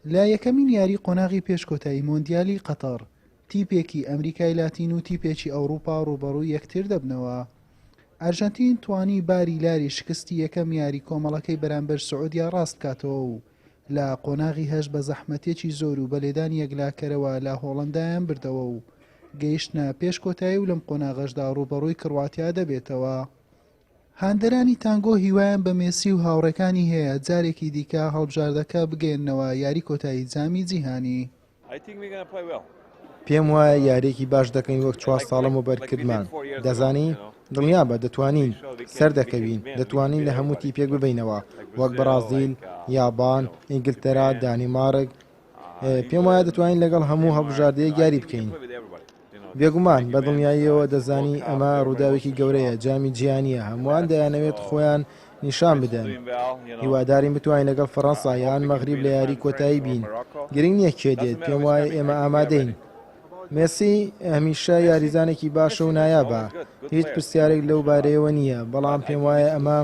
لە یەکەمین یاری قۆناغی پێش کۆتایی مۆندیالی قەتەڕ، تیپێکی ئەمریکای لاتین و تیپێکی ئەوڕوپا ڕووبەڕووی یەکتر دەبنەوە. ئەرژەنتین توانی باری لاری شکستی یەکەم یاری کۆمەڵەکەی بەرامبەر سعودیا ڕاست بکاتەوە و لە قۆناغی هەشت بە زەحمەتیەکی زۆر و بە لێدانی یەکلاکەرەوە لە هۆڵەندایان بردەوە و گەیشتنە پێش کۆتایی و لەم قۆناغەشدا ڕووبەڕووی کڕواتیا دەبێتەوە. هاندەرانی تانگۆ هیوایان بە مێسی و هاوڕێکانی هەیە جارێکی دیکە هەڵبژاردەکە بگەیەننەوە یاری کۆتایی جامی جیهانی. پێم وایە یارییەکی باش دەکەین وەک چوار ساڵ لەمەوبەر کردمان، دەزانی؟ دڵنیابە دەتوانین، سەردەکەوین، دەتوانین لە هەموو تیپێک ببەینەوە، وەک بەڕازیل، یابان، ئینگلتەرا، دانیمارک، پێم وایە دەتوانین لەگەڵ هەموو هەڵبژاردەیەک یاری بکەین. بێگومان، بە دڵنیاییەوە دەزانی ئەمە ڕووداوێکی گەورەیە، جامی جیهانییە، هەمووان دەیانەوێت خۆیان نیشان بدەن. هیوادارین بتوانین لەگەڵ فەرەنسا یان مەغریب لە یاری کۆتایی بین. گرنگ نییە کێ دێت، پێم وایە ئێمە ئامادەین. مێسی هەمیشە یاریزانێکی باشە و نایابە، هیچ پرسیارێک لەو بارەیەوە نییە، بەڵام پێم وایە ئەمە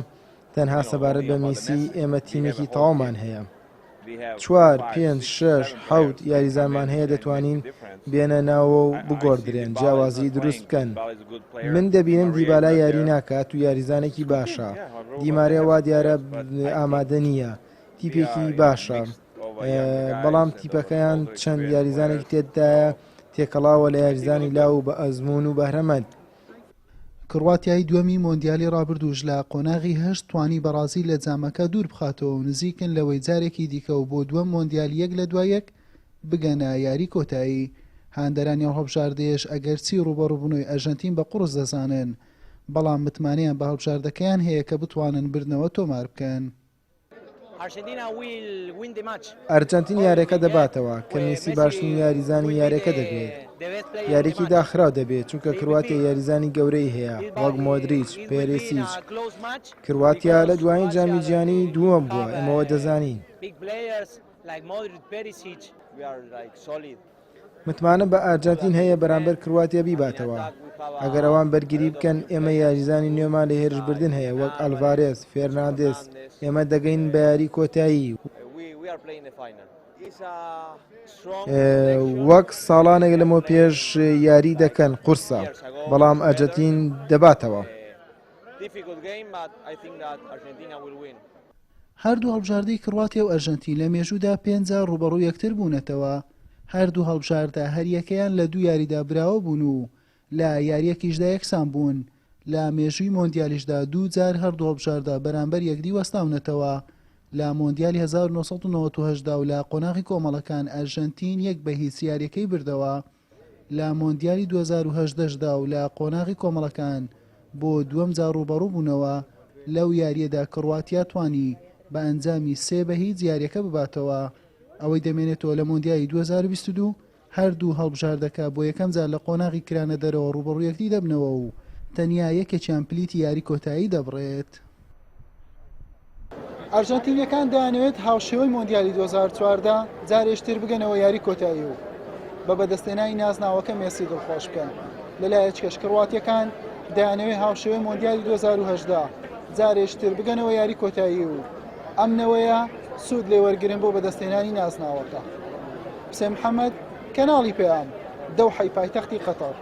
تەنها سەبارەت بە میسی، ئێمە تیمێکی تەواومان هەیە. چوار، پێنج، شەش، حەوت یاریزانمان هەیە دەتوانین بێنە ناوە و بگۆڕدرێن، جیاوازی دروست بکەن. من دەبینم دیبالا یاری ناکات و یاریزانێکی باشە. دیماریا وا دیارە ئامادە نییە، تیپێکی باشە، بەڵام تیپەکەیان چەند یاریزانێکی تێدایە تێکەڵاوە لە یاریزانی لاو و بە ئەزموون و بەهرەمەند. کڕواتیای دووەمی مۆندیالی رابردووش لە قۆناغی هەشت توانی بەڕازیل لە جامەکە دووربخاتەوە و نزیکن لەوەی جارێکی دیکە و بۆ دووەم مۆندیال یەک لە دوای یەک بگەنە یاری کۆتایی. هاندەرانی ئەو هەڵبژاردەیەش ئەگەرچی رووبەڕووبوونەوەی ئەرژەنتین بە قوڕس دەزانن، بەڵام متمانەیان بە هەڵبژاردەکەیان هەیە کە بتوانن بردنەوە تۆماربکەن. ئەرجەنتین یاریەکە دەباتەوە، کە میسی باشترین یاریزانی یاریەکە دەبێت. یاریەکی داخراو دەبێت، چونکە کرواتیا یاریزانی گەورەی هەیە، وەک مۆدریچ، پێریسیچ. کرواتیا لە دوایین جامی جیهانی دووەم بووە، ئێمە ئەوە دەزانین. متمانە بە ئارجەنتین هەیە بەرامبەر کرواتیا بیباتەوە. ئەگەر ئەوان بەرگری بکەن، ئێمە یاریزانی نوێمان لە هێرشبردن هەیە وەک ئەلڤارێز، فێرناندێز، ئێمە دەگەین بە یاری کۆتایی. وەک ساڵانێک لەمەو پێش یاری دەکەن قورسە، بەڵام ئەرجەنتین دەباتەوە. هەردوو هەڵبژاردەی کڕواتیا و ئەرژەنتین لە مێژوودا پێنج جار ڕووبەڕوو یەکتر بوونەتەوە، هەردوو هەڵبژاردە هەریەکەیان لە دوو یاریدا براوە بوون و لە یارییەکیشدا یەکسان بوون، لە مێژووی مۆندیالیشدا دوو جار هەردوو هەڵبژاردە بەرامبەر یەکدی وەستاونەتەوە، لە مۆندیالی 1998 دا و لە قۆناغی کۆمەڵەکان ئەرژەنتین یەک بە هیچ یارییەکەی بردەوە. لە مۆندیالی 2018 دا و لە قۆناغی کۆمەڵەکان بۆ دووەم جار ڕووبەڕوو بوونەوە، لەو یارییەدا کڕواتیا توانی بە ئەنجامی سێ بە هیچ یارییەکە بباتەوە، ئەوەی دەمێنێتەوە لە مۆندیالی 2022 هەردوو هەڵبژاردەکە بۆ یەکەم جار لە قۆناغی کرانە دەرەوە ڕووبەڕوو یەکدی دەبنەوە و تەنیا یەکێکیان پلیتی یاری کۆتایی دەبڕێت. ئەرژەنتینیەکان دەیانەوێت هاوشێوەی مۆندیالی 2014 جارێشتر بگەنەوە یاری کۆتایی و بە بەدەستێنانی نازناوەکە مێسی دڵخۆش بکەن لەلایەکەش کڕواتیەکان دەیانەوێت هاوشێوەی مۆندیالی 2018 جارێشتر بگەنەوە یاری کۆتایی و ئەم نەوەیە سوود لێوەرگرن بۆ بەدەستێنانی نازناوەکە. حسێن محەممەد، کەناڵی پەیام، دەوحەی پایتەختی قەتەڕ.